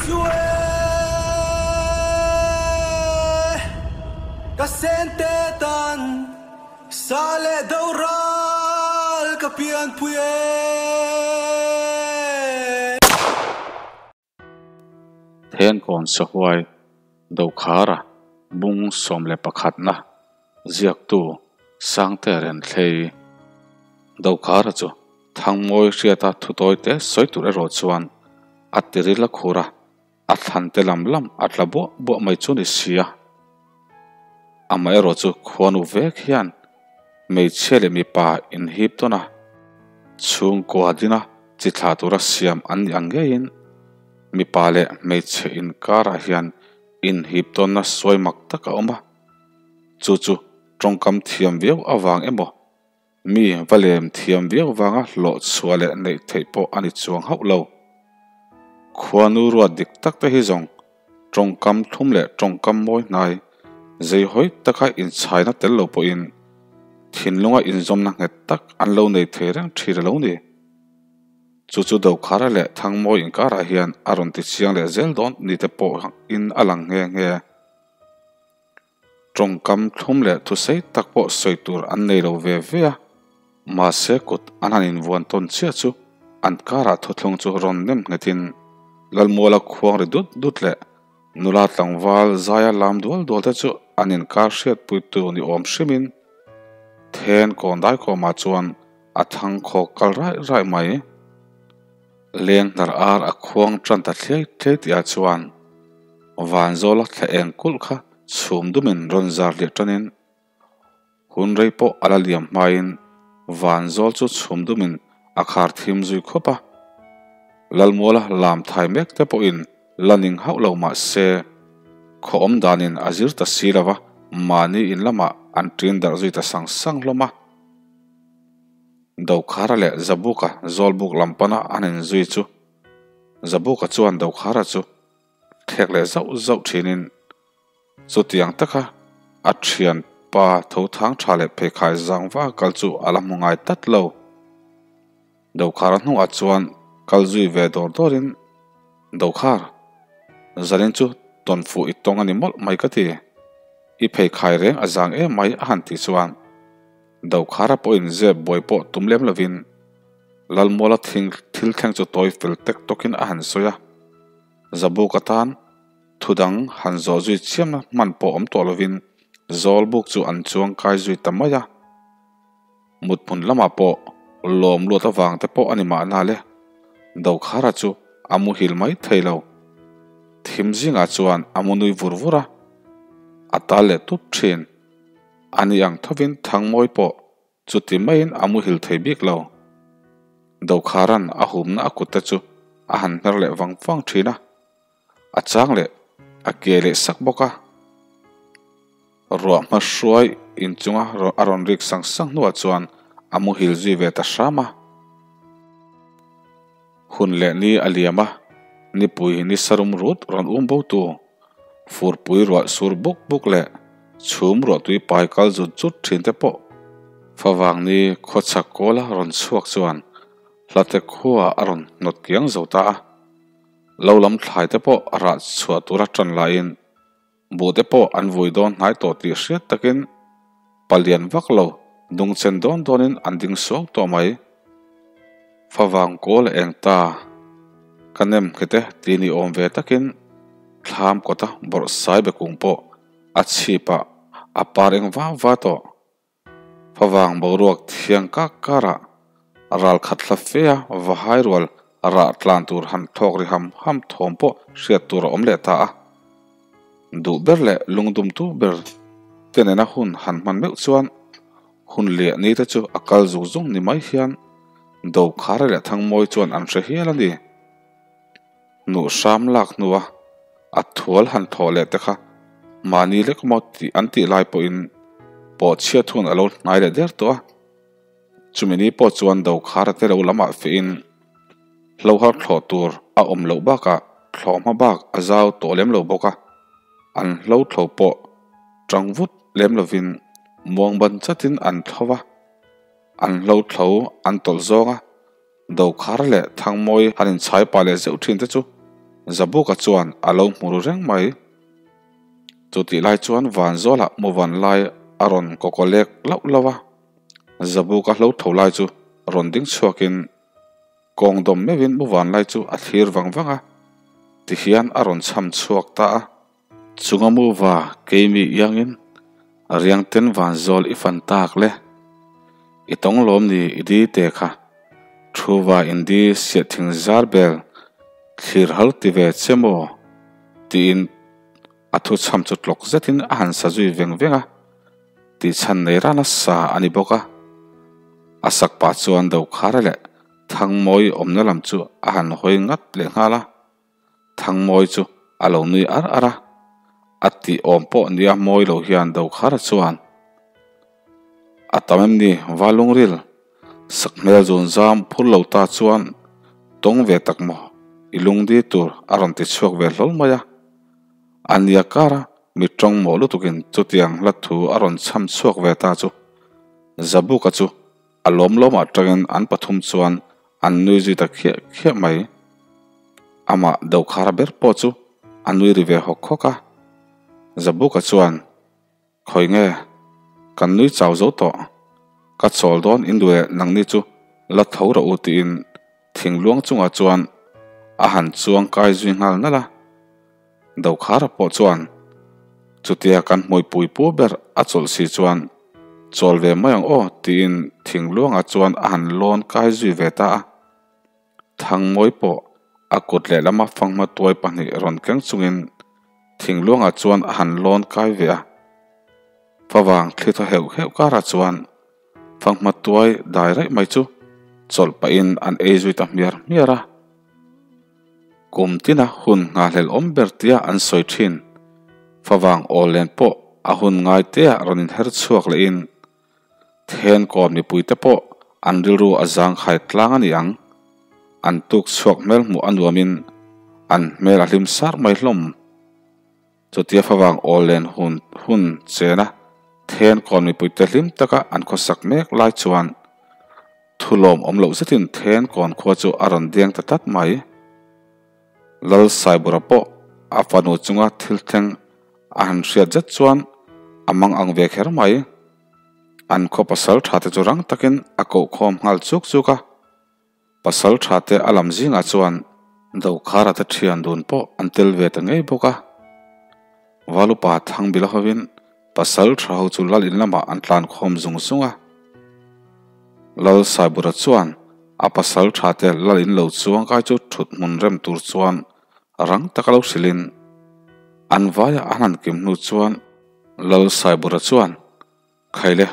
Chu e ka sente tan sa leh do ral ka pianpui e. Thenkawn Sahuai Dokhara bung 11na ziaktu Sangte Renthlei Dokhara chu Thangmawi hriata thutawi te sawi tur erawh chuan a tiril a khur a, a thlan te lam lam a tla buah buah mai chu ni sia. Amaherawh chu khuanu vek hian hmeichhia leh mipa inhip tawn a, chhungkua dina chi thla tura siam an nih ang ngeiin mipa leh hmeichhe inkarah hian inhip tawnna sawi mak tak a awm a, chu chu tawngkam thiam viau avang emaw Mi va lem thiam viau vanga hlawh chhuah leh neih theih pawh a ni chuang hauh lo. Khuanu ruat dik tak te hi zawng tawngkam thlum leh tawngkam mawi hnai zeihawi taka inchhaina tel lo pawhin thinlunga inzawmna nghet tak an lo nei thei reng thin a lo ni. Chu chu Dokhara leh Thangmawi inkarah hian a rawn ti chiang leh zel dawn ni te pawh in a lang nghe nghe. Tawngkam thlum leh thusei tak pawh sawi tur an nei lo ve ve a, mahse kut an han invuan tawn chiah chu an karah thuthlung chu rawn nem nghetin Lalmuala khuang ri dut dut leh nula tlangval zaia lam dual dual te chu an inkar hriatpuitu ni awm hrimin then kawn daikawmah chuan a thang khawk kal raih raih mai. Leng hnar ar a khuang tan ta thliai thliai tih ah chuan Vanzawla thla eng kulh kha chhum dumin rawn zar leh tanin hun rei pawh a la liam hmain Vanzawl chu chhum dumin a khar thim zui khawp a. Lalmuala lam thai mek te pawhin la ning hauh lo mah se khaw awm danin a zir ta si lova mahni in lamah an ṭin darh zui ta sang sang hlawm a. Dokhara leh Zabuka Zawlbuk lam pana an inzui chu Zabuka chuan Dokhara chu thlek leh zauh zauh thinin chutiang taka a thian pa tho thang tha leh pheikhai zang va kal chu a la hmu ngai tlat lo. Dokhara hnungah chuan kal zui ve dawr dawrin Dokhar, zanin chu tawnfuh i tawng a ni mawlh mai ka ti. I pheikhai reng a zang em mai a han tih chuan Dokhara pawhin zep buai pawh tum lem lovin Lalmuala thing thil thleng chu tawi fel tek tawkin a han sawi a, Zabuk atan thu dang han zawh zui chiamna hman pawh awm tawh lovin Zawlbuk chu an chuang kai zui ta mai a. Muthmun lamah pawh lawm luat avang te pawh a ni mahna le, Dokhara chu a muhil mai thei lo. Thim zingah chuan a mu nui vur vur a, a tal leh tup thin. A ni ang thovin Thangmawi pawh chuti maiin a muhil thei bik lo. Dokhara'n a humna a kutte chu a han hmer leh vang vang thin a, a chang leh a ke leh sak bawk a. Ruah hma hruai inchunga a rawn rik sang sang hnuah chuan a muhil zui ve ta hram a. Hun leh ni a liam a, nipui ni sarum rut rawn um bo tu. Furpui ruah sur buk buk leh chhum ruahtui pai kal zut zut thin te pawh favang ni khawchhak kawla rawn chhuak chuan hlate khua a rawn hnawt kiang zo ta a. Lo lam thlai te pawh rah chhuah tura tan laiin buh te pawh an vui dawn hnai tawh tih hriat takin palian vak lo dungchen dawn dawnin an ding suau tawh mai. Favang kawl a eng ta, ka nem nghet e ti ni awm ve takin thlam kawta bawrh sai be kung pawh a chhipah a par eng va va tawh. Favang boruak thiang kak karah ral khat hla fe a va hai rual rah tlan tur han thawk ri ham ham thawm pawh hriat tur a awm leh ta a. Duh ber leh lungdumtu ber te nena hun han hman meuh chuan Hun leh ni te chu a kal zung zung ni mai hian Dokhara leh Thangmawi chuan an hre hial a ni. Hnuh hram lak hnua a thual han thawh leh te kha mahni lek maw tih an tih lai pawhin pawh chhiat hun a lo hnai leh der tawh a. Chumi ni pawh chuan Dokhara te lo lamah fihin hlohar thlawh tur a awm loh bakah thlawh hma bak a zau tawh lem lo bawk a, an hlo thlo pawh tang vut lem lovin muang ban chatin an thlo va, an hlo thlo an tawlh zawng a, Dokhar leh Thangmawi han inchhai pah leh zeuh thin te chu Zabuka chuan a lo hmu ru reng mai. Chutih lai chuan Vanzawlah muvan lai a rawn kawkawlek lauh lauh a. Zabuka hlo tho lai chu rawn ding chhuakin kawng dawm meuhin muvan lai chu a thlir vang vang a, tihian a rawn chham chhuak ta a. Chunga muva keimi iangin riangten Vanzawl i fan tak le, i tawng lawm ni i di te kha, thuva indi siah thing zar bel thlir hal ti ve che maw? tiin a thu chham chu tlawk zetin a han sa zui veng veng a, tih chhan nei rana sa a ni bawk a. A sak pah chuan Dokhara leh Thangmawi awmna lam chu a han hawi ngat leh nghal a, Thangmawi chu a lo nui ar ar a, a tih awm pawh nia mawi lo hian Dokhara chuan, A tam em ni Valungril? Sakhmel zun zam phur lo ta chuan tawng ve tak maw i lungdi tur a rawn ti chhuak ve hlawl mai a. A nia kara mi tawng mawh lutukin chutiang hla thu a rawn chham chhuak ve ta chu Zabuka chu a lawm lawmah atangin an pathum chuan an nui zui ta khiah khiah mai. Amah Dokhara ber pawh chu a nui ri ve hawk hawk a. Zabuka chuan. Khawi nge? Kan nui chau zo tawh. Ka chawl dawn induh eh nangni chu la tho rawh u tiin thing luang chungah chuan a han chuang kai zui nghal nalh a. Dokhara pawh chuan chutia kan hmuipui pu ber a chawlh si chuan chawl ve mai ang aw tiin thing luangah chuan a han lawn kai zui ve ta a. Thangmawi pawh a kut lehlama fanghma tuai pahnih rawn keng chungin thingluangah chuan a han lawn kai ve a. Favang thli thaw heuh heuh karah chuan fanghma tuai dai raih mai chu chawlh pahin an ei zui ta hmiar hmiar a. Kum tina hun nghahhlelh awm ber tia an sawi thin. Favang awl len pawh a hun ngai teah rawn inher chhuak lehin Thenkawm mipuite pawh an rilru a zangkhai tlang a ni ang. An tuk chhuak hmel hmuh a nuamin an hmel a hlim sar mai hlawm. Chutia favang awl len hun hun chena Thenkawm mipuite hlim taka an khawsak mek lai chuan thulawm awm loh zetin Thenkawm khua chu a rawn deng ta tlat mai. Lal Saibura pawh a fanu chunga thil thleng a han hriat zet chuan a mang ang ve kher mai. An khaw pasal tha te chu rang takin a koh khawm nghal chuk chuk a. Pasal tha te a lam zingah chuan Dokhara te thian dun pawh an tel ve ta ngei bawk a. Valupa Thangbila hovin pasal tha ho chu lal in lamah an tlan khawm zung zung a. Lal Saibura chuan a pasal tha te lal in lo chuang kai chu thut hmun rem tur chuan rang taka lo hrilhin an vaia an han kim hnu chuan Lal Saibura chuan, Khaile,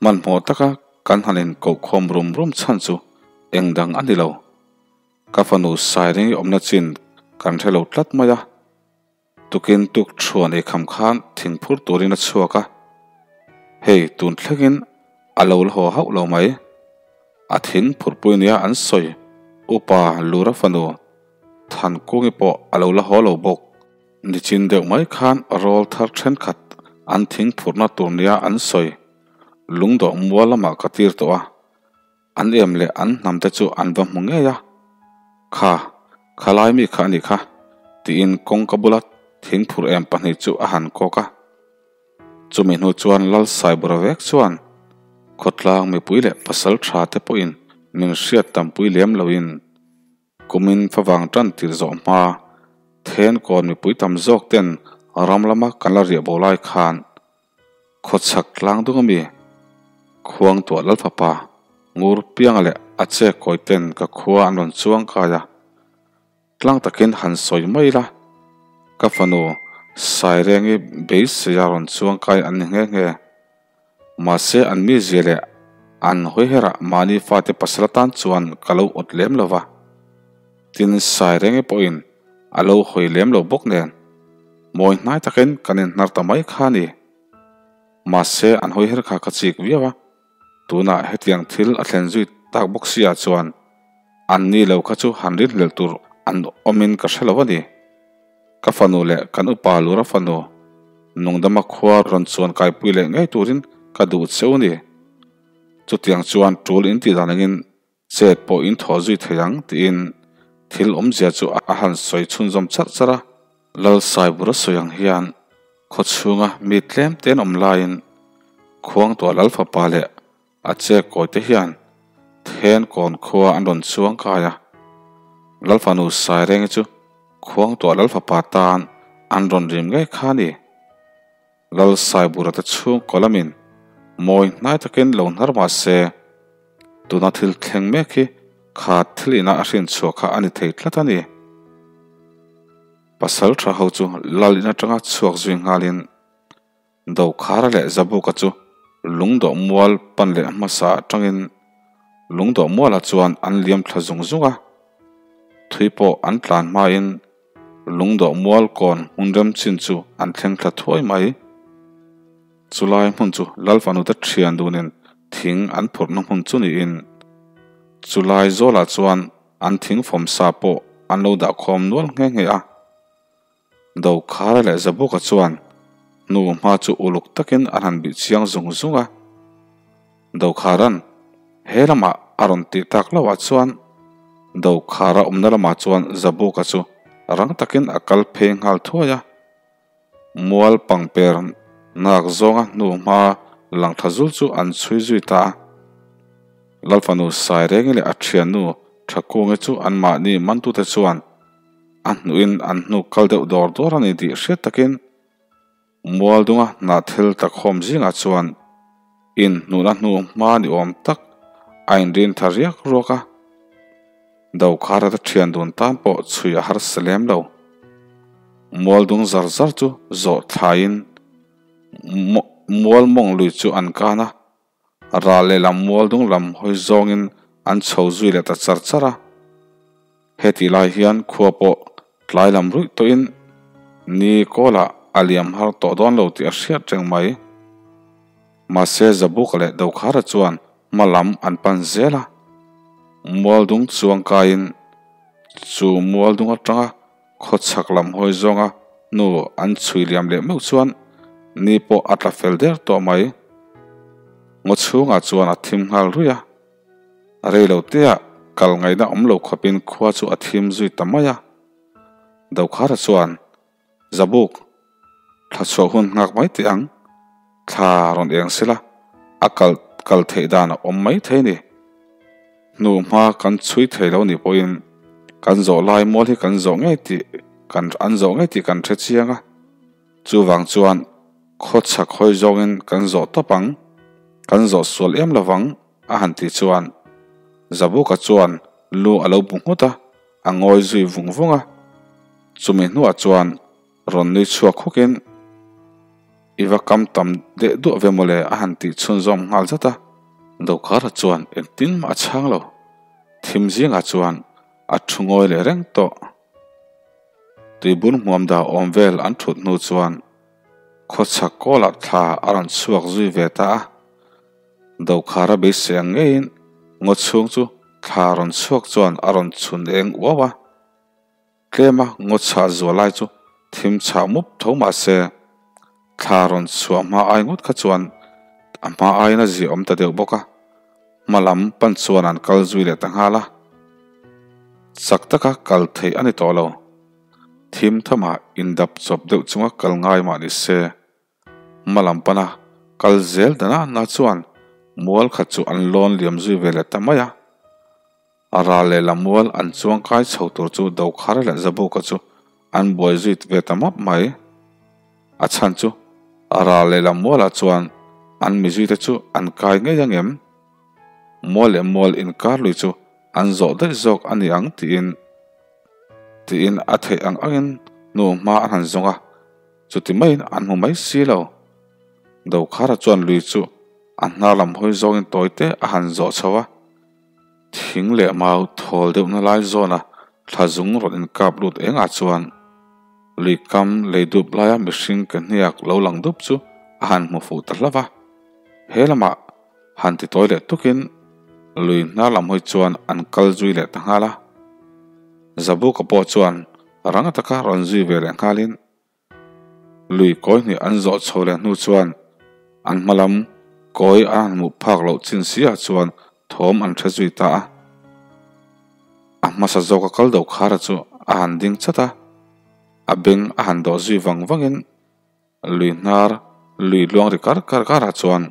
hmanhmawh taka kan han inkoh khawm rum rum chhan chu eng dang a ni lo. Ka fanu Sairengi awmna chin kan hre lo tlat mai a. Tukin tuk thuan ei kham khan thingphur turin a chhuak a. Hei, tun thlengin a lo la haw hauh lo mai. A thing phurpui nia an sawi upa Lura fanu Thankungi pawh a lo la haw lo bawk. Nichin deuh mai khan rawl thar thenkhat an thing phurhna tur nia an sawi lungdawh mual lamah ka tir tawh a, an em leh an hnam te chu an va hmu ngei a. Kha, khalai mi kha a ni kha, tiin kawngka bula thing phurh em pahnih chu a han kawk a. Chumi hnu chuan Lal Saibura vek chuan khawtlang mipui leh pasal tha te pawhin min hriat tampui lem loin, Kumin favang tan tir zawh hma, Thenkawn mipui tam zawk ten ram lama kan la riah bo lai khan khawchhak tlang dung ami khuang tuah Lalfapa ngur pianga leh a che kawi ten ka khua an rawn chuang kai a, tlang takin han sawi mai ila, ka fanu Sairengi beiseia rawn chuang kai an ni nghe nghe. Mahse an mizia leh an hawiherah mahni fate pasal atan chuan ka lo awt lem lo va, tin Sairenge pawhin a lo hawi lem lo bawk nen mawi hnai takin kan inhnar ta mai kha a ni. Mahse an hawiher kha ka chik viau a, tunah hetiang thil a thlen zui tak bawk si ah chuan an ni lo kha chu han rinhlelh tur an awmin ka hre lo a ni. Ka fanu leh kan upa Lura fanu Nungdama khua rawn chuan kaipui leh ngei turin ka duh cheu a ni. Chutiang chuan tul in tih dan angin chet pawh in thaw zui thei ang tiin Thil awmzia chu a han sawi chhunzawm charh charh a. Lal Saibura sawi ang hian khaw chhunga mi tlem te an awm laiin Khuangtuah Lal fapa leh a che kawi te hian Thenkawn khua an rawn chuang kai a. Lal fanu Sairengi chu Khuangtuah Lal fapa tan an rawn rim ngei kha a ni. Lal Saibura te chhungkaw lamin mawi hnai takin lo hnar mah se, tuna thil thleng mek hi kha thil ina a hrin chhuah kha a ni thei tlat a ni. Pasal tha ho chu Lal in atanga chhuak zui nghalin Dokhara leh Zabuka chu lungdawh mual pan leh hmasa atangin lungdawh mualah chuan an liam thla zung zung a, thui pawh an tlan hmain Lungdawh mual kawn hmun rem chin chu an thleng thla thuai mai. Chulai hmun chu Lalfanute thian dunin thing an phurhna hmun chu niin, chulai zawlah chuan an thing fawm sa pawh an lo dah khawm nual nghe nghe a. Dokhara leh Zabuka chuan hnu hma chu uluk takin an han bih chiang zung zung a. Dokharan he lamah a rawn tih tak loh ah chuan Dokhara awmna lamah chuan Zabuka chu rang takin a kal phei nghal thuai a. Mual pangper nak zawnga hnu hma lang tha zul chu an chhui zui ta a. Lalfanu Sairengi leh a thiannu Thakungi chu anmahni mantute chuan a hnuhin an hnuk kal deuh dawr dawr a ni tih hriat takin Mualdunga hnah thil takhawm zingah chuan inhnuhna hnu hma ni awm tak a inrin tha riak ruak a. Dokhara te thian dun tan pawh chhui a harsa lem lo. Mualdung zar zar chu zawh thlaiin mual mawng lui chu an kan a. Ral lehlam mualdung lam hawi zawngin an chho zui leh ta char char a. Hetih lai hian khua pawh tlai lam ruih tawhin ni kawlah a liam har tawh dawn lo tih a hriat reng mai. Mahse Zabuka leh Dokhara chuan hma lam an pan zel a. Mualdung chuang kaiin chu mualdung atanga khaw chhak lam hawi zawnga hnu an chhui liam leh meuh chuan ni pawh a tla fel der tawh mai. Ngaw chhungah chuan a thim nghal ruih a. A rei lo tea kal ngaihna awm lo khawpin khua chu a thim zui ta mai a. Dokhara chuan, Zabuk, thla chhuah hun nghak mai teh ang. Thla rawn eng sela, a kal kal theih dan a awm mai thei a ni. Hnu hma kan chhui thei lo nih pawhin kan zawh lai mual hi kan zawh ngei tih kan an zawh ngei tih kan hre chiang a. Chuvang chuan khaw chhak hawi zawngin kan zawh tawp ang, kan zawh sual em lovang a han tih chuan Zabuka chuan lu a lo bu nghut a, a ngawi zui vung vung a. Chumi hnuah chuan rawn nui chhuak hukin I va kam tam deh duah ve mawle a han tih chhunzawm nghal zat a. Dokhara chuan engtin mah a chhang lo. Thim zingah chuan a thu ngawi leh reng tawh. Tuibur hmuam dah awm vel an thut hnu chuan khawchhak kawlah thla a rawn chhuak zui ve ta a. Dokhara beisei ang ngeiin ngaw chhung chu thla rawn chhuak chuan a rawn chhun eng uau a. Tlema ngaw chhah zual lai chu thim chhah mup tho mah se, thla rawn chhuah hma ai ngawt kha chuan a hma aiin a ziah awm ta deuh bawk a, hma lam pan chuan an kal zui leh ta nghal a. Chak taka kal theih a ni tawh lo. Thim thamah indap chawp deuh chunga kal ngai mah ni se, Hma lam pana kal zel dana na chuan mual khat chu an lawn liam zui ve leh ta mai a. A ral leh lam mual an chuang kai chho tur chu Dokhara leh Zabuka chu an buai zui ve ta map mai. A chhan chu a ral leh lam mualah chuan an mizuite chu an kai ngei ang em? Mual leh mual inkar lui chu an zawh daih zawk a ni ang tiin tiin a theih ang angin hnu hma an han zawng a. Chuti maiin an hmu mai si lo. Dokhara chuan lui chu a hnar lam hawi zawngin tawi te a han zawh chho a. Thing leh mau thawl deuhna lai zawna thla zung rawn inkap lut engah chuan lui kam lei dup laia mihring ke hniak lo lang dup chu a han hmu fuh ta hlauh a. He lamah han ti tawi leh tukin lui hnar lam hawi chuan an kal zui leh ta nghal a. Zabuka pawh chuan rang taka rawn zui ve leh nghalin Lui kawi hnih an zawh chho leh hnu chuan an hma lam kawi an han hmuh phak loh chin si ah chuan thawm an hre zui ta a. A hmasa zawka kal Dokhara chu a han ding chat a, a beng a han dawh zui vang vangin lui hnar lui luang ri kar kar karah chuan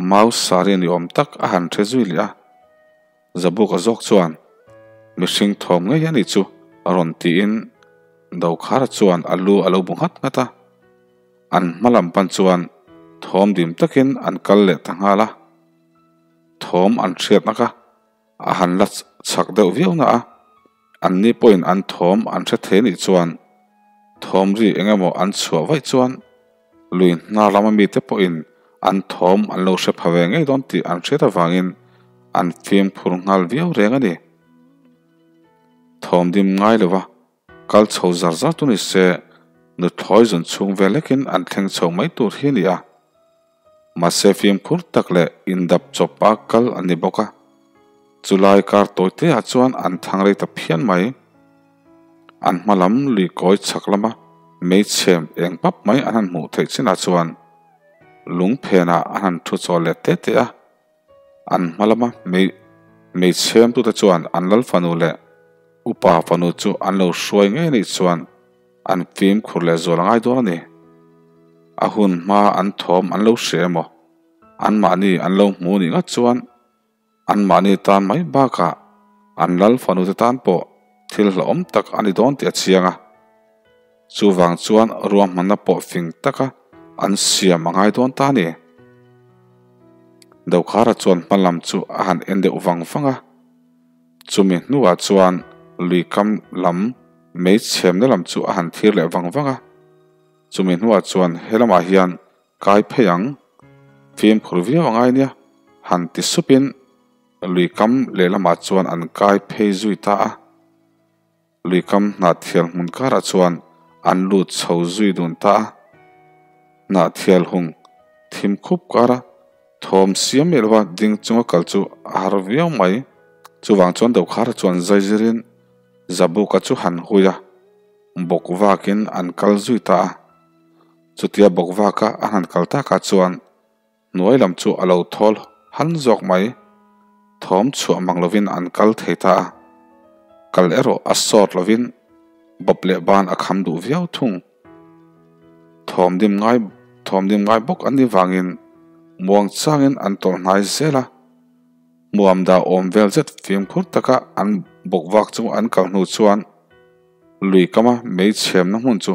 mau sari ni awm tak a han hre zui leh a. Zabuka zawk chuan mihring thawm ngei a nih chu rawn tiin Dokhara chuan a lu a lo bu nghat nghat a. An hma lam pan chuan thawm dim takin an kal leh ta nghal a. Thawm an hriat nak a, a han la chak deuh viau na a, anni pawhin an thawm an hre thei anih chuan thawm ri eng emaw an chhuah vaih chuan lui hnar lama mite pawhin an thawm an lo hre pha ve ngei dawn tih an hriat avangin an fimkhur nghal viau reng a ni. Thawm dim ngai lova kal chho zar zar tu ni se nuthlawi zun chhung vel hlekin an thleng chho mai tur hi a ni a. Mahse fimkhur tak leh indap chawp a kal an ni bawk a, chulai kar tawi te ah chuan an thang rei ta phian mai. An hma lam lui kawi chhak lama mei chhem eng pap mai an han hmuh theih chinah chuan lung phenah an han thu chawl leh te te a. An hma lama mei mei chhem tute chuan an lal fanu leh upa fanu chu an lo hruai ngei anih chuan an fimkhur leh zual a ngai dawn a ni. A hun hma an thawm an lo hria emaw, anmahni an lo hmu nih ngat chuan anmahni tan mai bakah an lal fanute tan pawh thil hlauhawm tak a ni dawn tih a chiang a. Chuvang chuan ruahmanna pawh fing taka an siam a ngai dawn ta a ni. Dokhara chuan hma lam chu a han en deuh vang vang a. Chumi hnuah chuan lui kam lam mei chhemna lam chu a han thlir leh vang vang a. Chumi hnuah chuan he lamah hian kai phei ang, fimkhur viau a ngai nia, han ti supin lui kam lehlamah chuan an kai phei zui ta a. Lui kam hnahthial hmun karah chuan an lut chho zui dun ta a. Hnahthial hung thim khup kara thawm siam miah lova ding chunga kal chu a har viau mai. Chuvang chuan Dokhara chuan zaizirin Zabuka chu han hui a, bawk vakin an kal zui ta a. Chutia bawk vaka a han kal takah chuan hnuai lam chu a lo thawl han zawk mai. Thawm chhuah mang lovin an kal thei ta a, kal erawh a sawt lovin bawp leh ban a kham duh viau thung. Thawm dim ngai thawm dim ngai bawk an nih vangin muang changin an tawlh hnai zel a. Hmuam dah awm vel zet fimkhur taka an bawk vak chu an kal hnu chuan lui kama mei chhemna hmun chu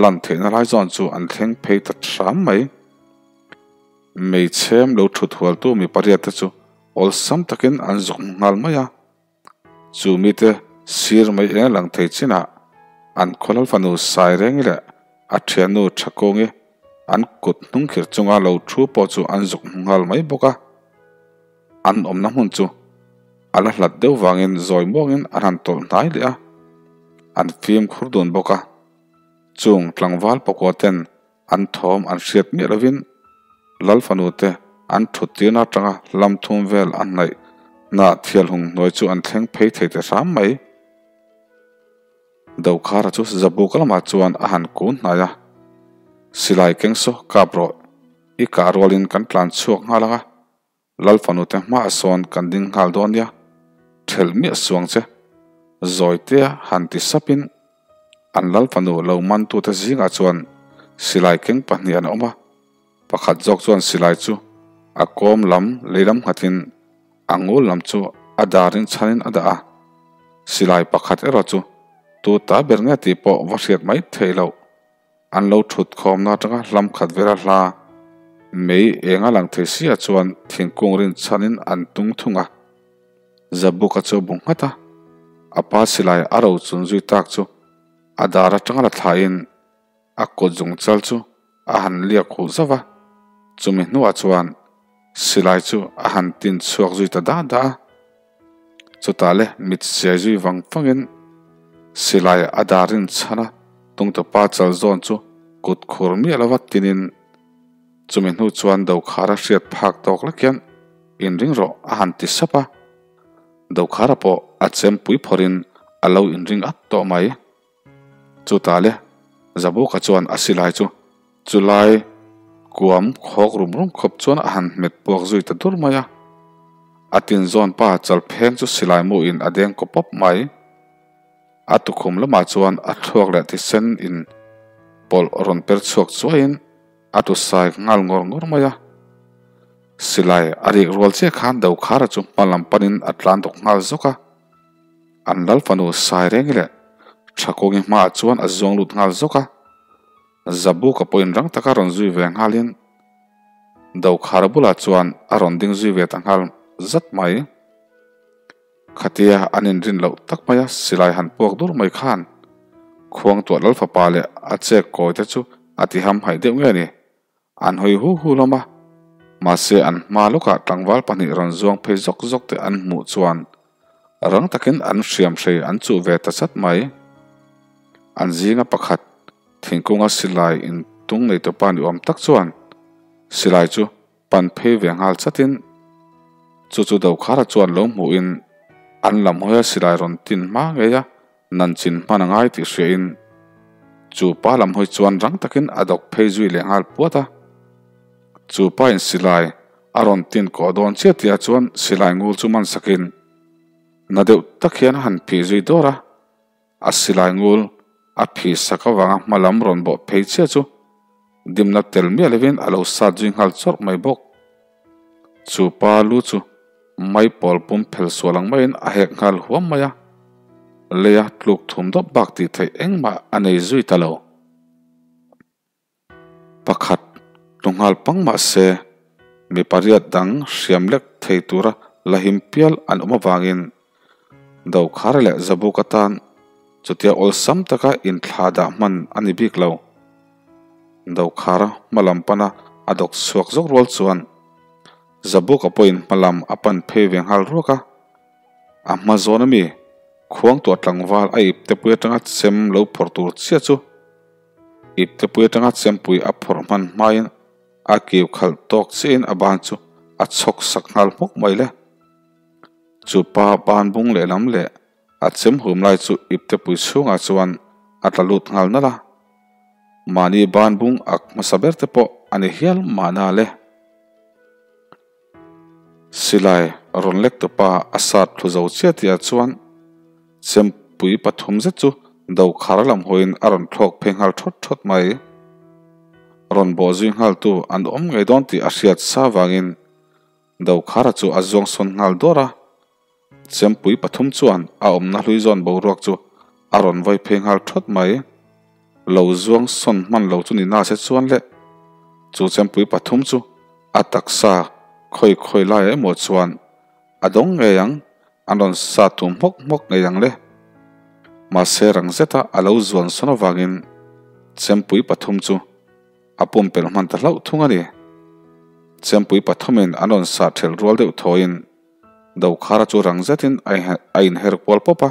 lan theihna lai zawn chu an thleng phei ta hram mai. Mei chhem lo thut hualtu mi pariat te chu awlsam takin an zuk nghal mai a. Chu mite sir mai eng lang thei chinah an khawlal fanu Sairengi leh a thiannu Thakungi an kut hnung khir chunga lo thu pawh chu an zuk nghal mai bawk a. An awmna hmun chu a la hlat deuh vangin zawi muangin an han tawlh hnai leh a, an fimkhur dun bawk a. Chung tlangval pakua ten An thawm an hriat miah lovin Lal fanu te an thut tirna atanga hlam thum vel a hnaih hnah thial hung hnuai chu an thleng phei thei ta hram mai. Dokhara chu Zabuka lamah chuan a han kun hnai a, Silai keng saw kap rawh, i kah rualin kan tlan chhuak nghal ang a, Lal fanu te hmaah sawn kan ding nghal dawn nia, thelh miah suang che, Zawitea han ti sapin an lal fanu lo mantute zingah chuan silai keng pahnih an awm a, pakhat zawk chuan silai chu a kawm lam lei lam nghatin a ngul lam chu a darin chhanin a dah a, silai pakhat erawh chu tu ta ber nge tih pawh va hriat mai theih loh. An lo thut khawmna atanga hlam khat vela hla mei eng a lang thei sia chuan thingkung rin chhanin an tung thung a. Zabuka chu a bu nghat a, a pa silai a ro chun zui tak chu a dar atanga la thlaiin a kut zung chal chu a han liak huh zauh a, chumi hnuah chuan silai chu a han tin chhuak zui ta da da a. Chutah le mit siai zui vang vangin silai a darin chhan a, tungtupa chal zawn chu kut khur miah lova tinin chumi hnu chuan Dokhara hriat phak tawk lek hian inring rawh a han ti sap a. Dokhara pawh a chempui phawrhin a lo inring at tawh mai. Chutah le Zabuka chuan a silai chu chulai kuam khawk rum rum khawp chuan a han hmet puak zui ta dur mai a. A tin zawn pa chal pheng chu silai mu in a deng kaw pawp mai. A tukhum lamah chuan a thluak leh thisen in pawlh rawn per chhuak chuaiin a tu sai nghal ngawr ngawr mai a. Silai a rik rual chiah khan Dokhara chu hma lam panin a tlan dawk nghal zawk a. An lal fanu sai reng leh Thakungi hmaah chuan a zuang lut nghal zawk a. Zabuka pawhin rang taka rawn zui ve nghalin Dokhara bulah chuan a rawn ding zui ve ta nghal zat mai. Khatia an inrin loh tak maia silai han puak dur mai khan Khuangtuah Lalfapa leh a chek kawi te chu a ti hamhaih deuh nge ni? An hawi hu hu hlawm a, mahse an hma lawkah tlangval pahnih rawn zuang phei zawk zawk te an hmuh chuan rang takin an hriam hrei an chuh ve ta chat mai. An zinga pakhat thingkunga silai intung nei tawpa ni awm tak chuan silai chu pan phei ve nghal chatin chu chu Dokhara chuan lo hmuhin an lam hawia silai rawn tin hma ngei a, Nan chin hman a ngai tih hriain chu pa lam hawi chuan rang takin a dawk phei zui leh nghal puat a. Chu pa in silai a rawn tin kawh dawn chiah tihah chuan silai ngul chu man sakin na deuh tak hian a han phih zui dawr a. A silai ngul a phih sak avanga hma lam rawn bawh phei chiah chu dimna tel miah lovin a lo sat zui nghal chawrh mai bawk. Chu pa lu chu Mai pawl pum phel sual ang maiin a hek nghal huam mai a, leia tluk thum dawp bak tih theih engmah a nei zui ta lo. Pakhat tlu nghal pang mah se, mi pariat dang hriam lek thei tura la him pial an awm avangin Dokhar leh Zabuk atan chutia awlsam taka inthla dah hman a ni bik lo. Dokhar hma lam pana a dawk chhuak zawk rual chuan Zabuka pawhin hma lam a pan phei ve nghal ruak a, a hma zawn ami khuangtuah tlangval a iptepui atanga chem lo phawrh tur chiah chu iptepui atanga chempui a phawrh hman hmain a kiu khalh tawk chiahin a ban chu a chhawk sak nghal hmawk mai le. Chu pa ban bung lehlam leh a chem hum lai chu iptepui chhungah chuan a tla lut nghal nalh a, mahni ban bung ak hmasa ber te pawh a ni hial mahna le. Silai rawn lek tupa a sat thlu zo chiah tihah chuan chempui pathum zet chu dokhar lam hawiin a rawn thlawk phei nghal thawt thawt mai. Rawn bawh zui nghaltu an awm ngei dawn tih a hriat sa vangin dokhara chu a zuang sawn nghal dawr a. Chempui pathum chuan a awmna hlui zawn boruak chu a rawn vawi phei nghal thawt mai. Lo zuang sawn hman lo chu ni na se chuan le, chu chempui pathum chu a taksa khawi khawi lai emaw chuan a dawng ngei ang, an rawn sa thum hmawk hmawk ngei ang le. Mahse rang zeta a lo zuan sawn avangin chempui pathum chu a pumpelh hman ta hlauh thung a ni. Chempui pathumin an rawn sa thelh rual deuh thawiin Dokhara chu rang zetin a inher kual pawp a.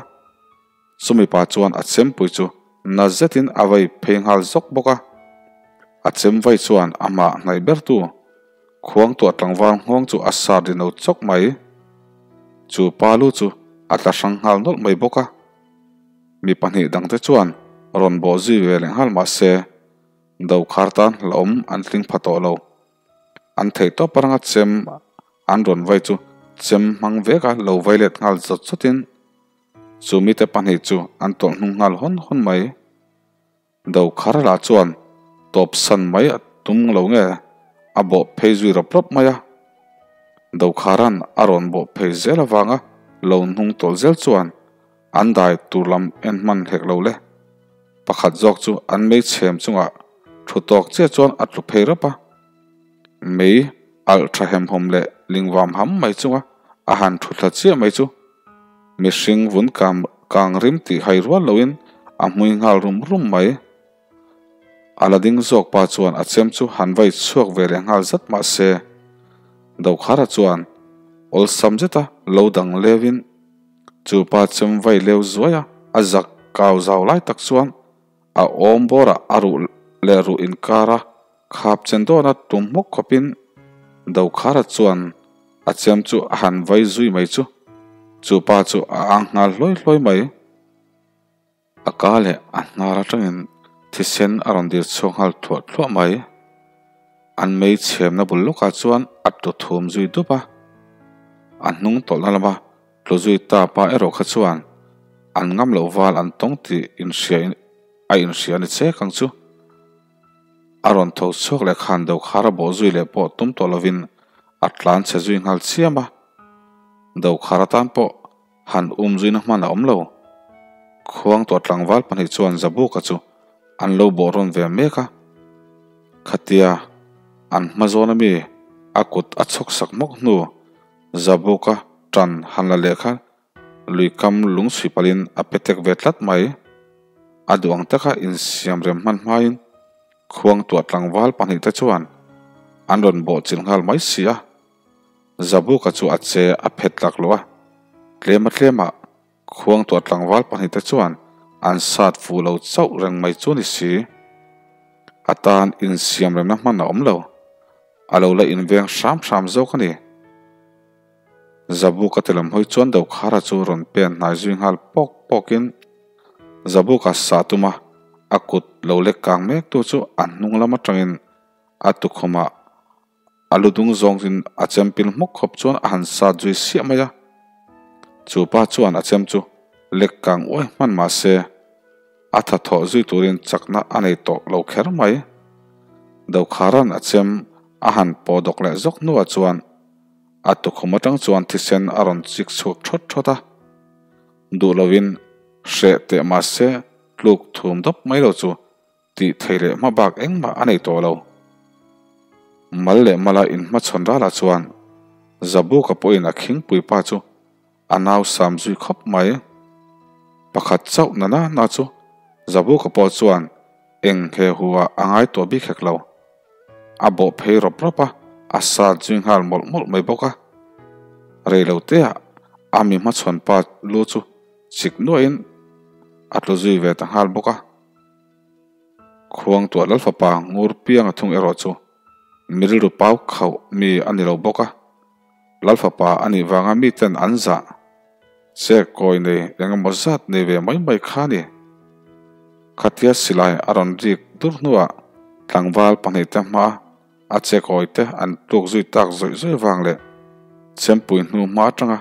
Chumi pa chuan a chempui chu na zetin a vai phei nghal zawk bawk a. A chem vai chuan amah hnaih bertu khuangtuah tlangval nghawng chu a sar ri no chawk mai. Chu pa lu chu a tla hrang nghal nawlh mai bawk a. Mi pahnih dangte chuan rawn bawh zui ve leh nghal mah se, Dokhar tan hlauhawm an tling pha tawh lo. An theih tawp ranga chem an rawn vai chu chem hmang vek a lo vai let nghal zawt zawtin chu mite pahnih chu an tawlh hnung nghal hawn hawn mai. Dokhar lah chuan tawp san mai a tum lo nge a bawh phei zui rawp rawp mai a. Dokharan a rawn bawh phei zel avanga lo hnung tawlh zel chuan an dai tur lam en hman hlek lo le. Pakhat zawk chu an mei chhem chungah thu tawk chiah chuan a tlu phei rawp a. Mei alh tha hemhawm leh lingvam ham mai chunga a han thu thla chiah mai chu mihring vun kam kang rim tih hai rual loin a hmui nghal rum rum mai. A la ding zawk pa chuan a chem chu han vai chhuak ve leh nghal zat mah se Dokhara chuan awlsam zeta lo dang leuhin Chu pa chem vai leu zuai a, a zak kau zau lai tak chuan a awm bawrah a ruh leh ruh inkar a khap chen dawn a tum hmawk khawpin Dokhara chuan a chem chu a han vai zui mai chu chu pa chu a ang nghal hlawi hlawi mai. A ka leh a hnar atangin thisen a rawn dir chhuak nghal thluah thluah mai. An mei chhemna bul lawkah chuan a tlu thum zui dup a. A hnung tawlhna lama tlu zui ta pa erawh kha chuan an ngam loh val an tawng tih inhria a inhria a ni chek ang chu. A rawn tho chhuak leh khan Dokhara bawh zui leh pawh tum tawh lovin a tlan chhe zui nghal chiam a. Dokhara tan pawh han um zuina hman a awm lo. Khuang tawh tlangval pahnih chuan Zabuka chu an lo bawh rawn ve mek a. Khatia an hma zawn ami a kut a chhawk sak hmawk hnu Zabuka tan han la leh kha lui kam lung chhui palhin a pe tek ve tlat mai. A duh ang taka insiam rem hman hmain khuang tuah tlangval pahnihte chuan an rawn bawh chilh nghal mai si a. Zabuka chu a che a phet tlak lo a, tlema tlemah khuang tuah tlangval pahnihte chuan an sat fuh lo chauh reng mai chu ni si. A tan insiam remna hman a awm lo, a lo la inveng hram hram zawk a ni. Zabuka ti lam hawi chuan Dokhara chu rawn pen hnai zui nghal pawk pawkin Zabuka sa tuma a kut lo lek kang mek tu chu a hnung lam atangin a tukhumah a lu dung zawngin a chem pil hmuk khawp chuan a han sat zui siah mai a. Chu pa chuan a chem chu lek kang uai hman mah se a tha thawh zui turin chakna a nei tawh lo kher mai. Dokhara'n a chem a han pawh dawk leh zawk hnuah chuan A tukhum atang chuan thisen a rawn chik chhuak thawt thawt a, duh lovin hreh teh mahse tluk thum dawp mai lo chu tih thei leh hma bak engmah a nei tawh lo. Mal leh mala inhmachhawn ralah chuan Zabuka pawhin a khingpui pa chu a nau sam zui khawp mai. Pakhat chauh na na na chu Zabuka pawh chuan eng he hu ah a ngai tawh bik hek lo. A bawh phei rawp rawp a, a sat zui nghal mawlh mawlh mai bawk a. Rei lo te ah a mi hmachhawn pa lu chu chik nuahin a tlu zui ve ta nghal bawk a. Khuang tuah Lalfapa ngur piang a thung erawh chu mi rilru pau khauh mi a ni lo bawk a. Lalfapa a nih vanga miten an zah che kawi nei eng emaw zat nei ve mai mai kha a ni. Khatia silai a rawn rik dur hnuah tlangval pahnihte hmaa a che kawite an tluk zui tak zawih zawih vang leh chempui hnu hma atanga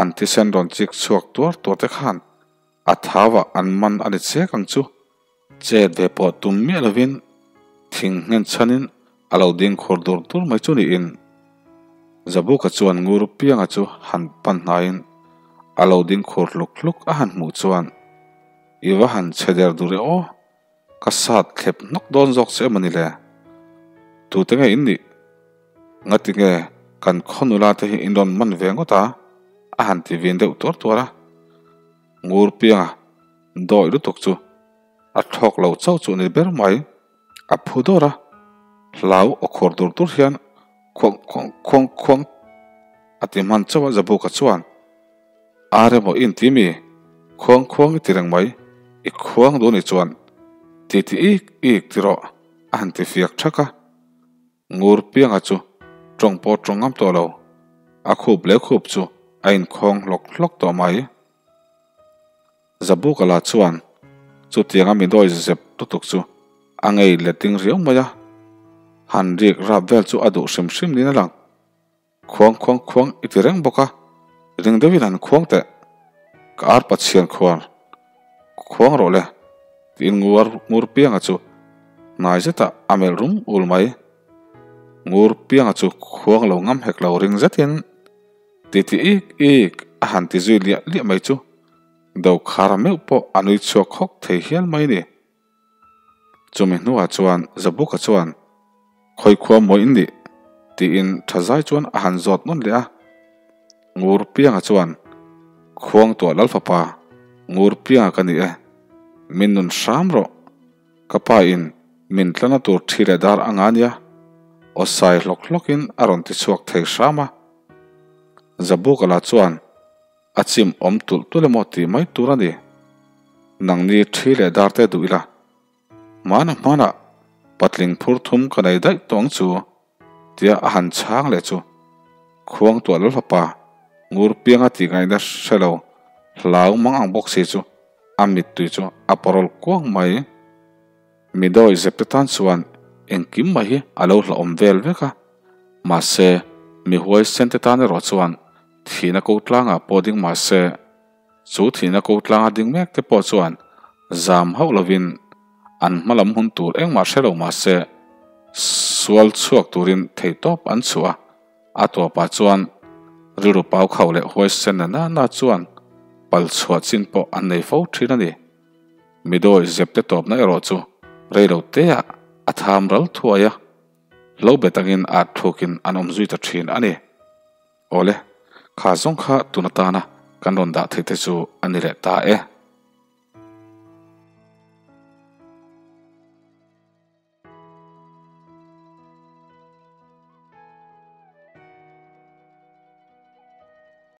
an thisen rawn chik chhuak tuar tuar te khan A thauah an man a ni chek ang chu. Chet ve pawh tum miah lovin thing nghen chhanin a lo ding khur dur dur mai chu niin Zabuka chuan ngur pianga chu han pan hnaiin a lo ding khur hluk hluk a han hmuh chuan I va han chhe der dur e aw, ka sat thlep hnawk dawn zawk che emaw ni le? Tute nge in nih? Ngati nge kan khaw nula te hi in rawn man ve ngawt a? A han ti vin deuh tuar tuar a. Ngur pianga dawi lutuk chu a thlawk lo chauh chu ni ber mai. A phu dawr a, hlau aw khur dur dur hian khuang khuang khuang khuang a ti hman chauh a Zabuka chuan Ar emaw in ti mi? Khuang khuang i ti reng mai, i khuang duh ni chuan ti ti ik ik ti rawh a han ti fiak thak a. Ngur pianga chu tawng pawh tawng ngam tawh lo, a khup leh khup chu a inkhawng hlawk hlawk tawh mai. Zabuka lah chuan chutianga mi dawi zep lutuk chu a ngei letting riau mai a, han rik rap vel chu a duh hrim hrim niin a lang. Khuang khuang khuang i ti reng bawk a, ring deuhin han khuang teh, ka ar Pathian khuar khuang rawh le tiin ngur ngur pianga chu hnai zetah a melh rum ul mai. Ngur pianga chu khuang lo ngam hek lo ring zetin ti ti ik ik a han ti zui liah liah mai chu Dokhara meuh pawh a nui chhuak khawk thei hial mai ni. Chumi hnuah chuan Zabuka chuan, Khawi khua mawi in nih? tiin tha zai chuan a han zawt nawn leh a. Ngur Pianga chuan, Khuang tuah Lal fapa, Ngur Pianga ka ni e. Min nun hram rawh. Ka pa in min tlana tur thi leh dar a nga nia. Aw sai hlawk hlawkin a rawn ti chhuak thei hram a. Zabuka lah chuan, A chim awm tulh tulh emaw tih mai tur a ni. Nangni thi leh dar te duh ila. Hmana hmanah patling phur thum ka nei daih tawh ang chu tia a han chhang leh chu khuang tuah lal fapa ngur pianga tih ngaihna hre lo hlau mang ang bawk si chu a mittui chu a parawl kuang mai. Mi dawi zep te tan chuan engkim mai hi a lo hlauhawm vel vek a, mahse mi huaisen te tan erawh chuan. Thihna ko tlangah pawh ding mah se, chu thihna ko tlanga ding mek te pawh chuan zam hauh lovin an hma lam hun tur engmah hre lo mah se, sual chhuak turin theihtawp an chhuah a. A tawpah chuan rilru pau khauh leh huaisen na na na chuan pal chhuah chin pawh an nei fo thin a ni. Midawi zep te tawpna erawh chu rei lo teah a tham ral thuai a, lo bet angin at thlukin an awm zui ta thin a ni. Awle, kha zawng kha tun atana kan rawn dah theih te chu a ni leh ta e.